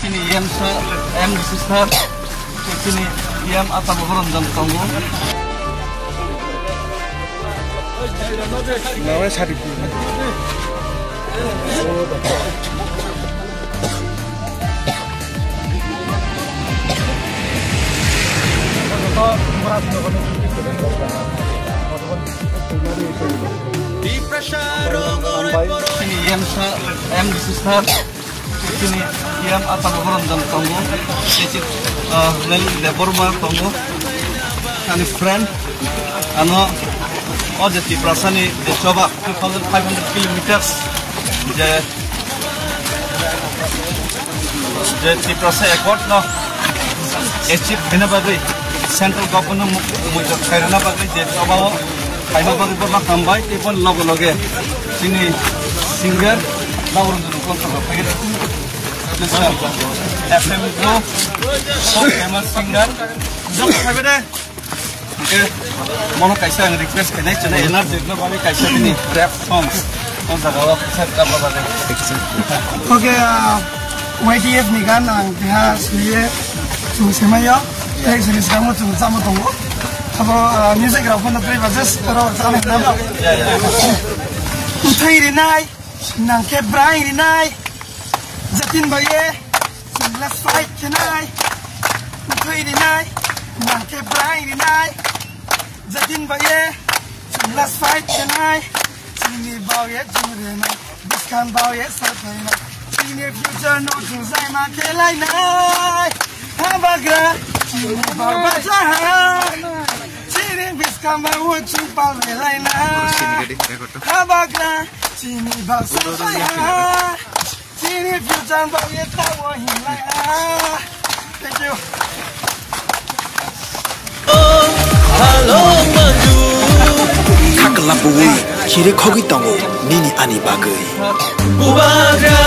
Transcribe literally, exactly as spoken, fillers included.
M sir, M D C sir, chini M Ata Boboranjan tongo. Chini M sir, M D C sir, chini M Ata Boboranjan tongo, chini, ah, Lel Debbarma tongo, ani friend, ano, o je Tiprasani je choba two thousand five hundred kilometers, je, je Tiprasa Accord no achieve khaina bagwi, central government no mu-, muitok khairokna bagwi je choba o khaina bagwi borno hambai, tei boni loge loge chini singer Baburunjani kongsargo phaiwi F M no famous singer jok phaiwi de. Hingke mono kaisa ang request khainai, chwla energy no bagwi kaisa bini rap song o jaga o kaisa rap bagwi. Okay, ah, Y T F ni gan ang keha swiye chwng swimaiyo. Tei sini swkangmo chwng chamo tongo. Abo, ah, music rok phano tei ba just oro chana hinwi. Bwthai rinai, nangkhe bwrai rinai. Jatin baye, chwng last fight khenai. Bwthai rinai, nangkhe bwrai rinai. Jatin baye, chwng last fight khenai. Chini baoye chwng renai, bwskang baoye sathainai. Chini future no chwng jaima khelainai. Habagra, chini baoba jaha. Chini bwskang baoye chwng pal relainai. Habagra, chini baosa jaha. Chini future baoye taowo hinlaiha. Thank you. Hello, Manju. Kha kwlap bui, khire khogwi tongo nini ani bagwi. Bubagra,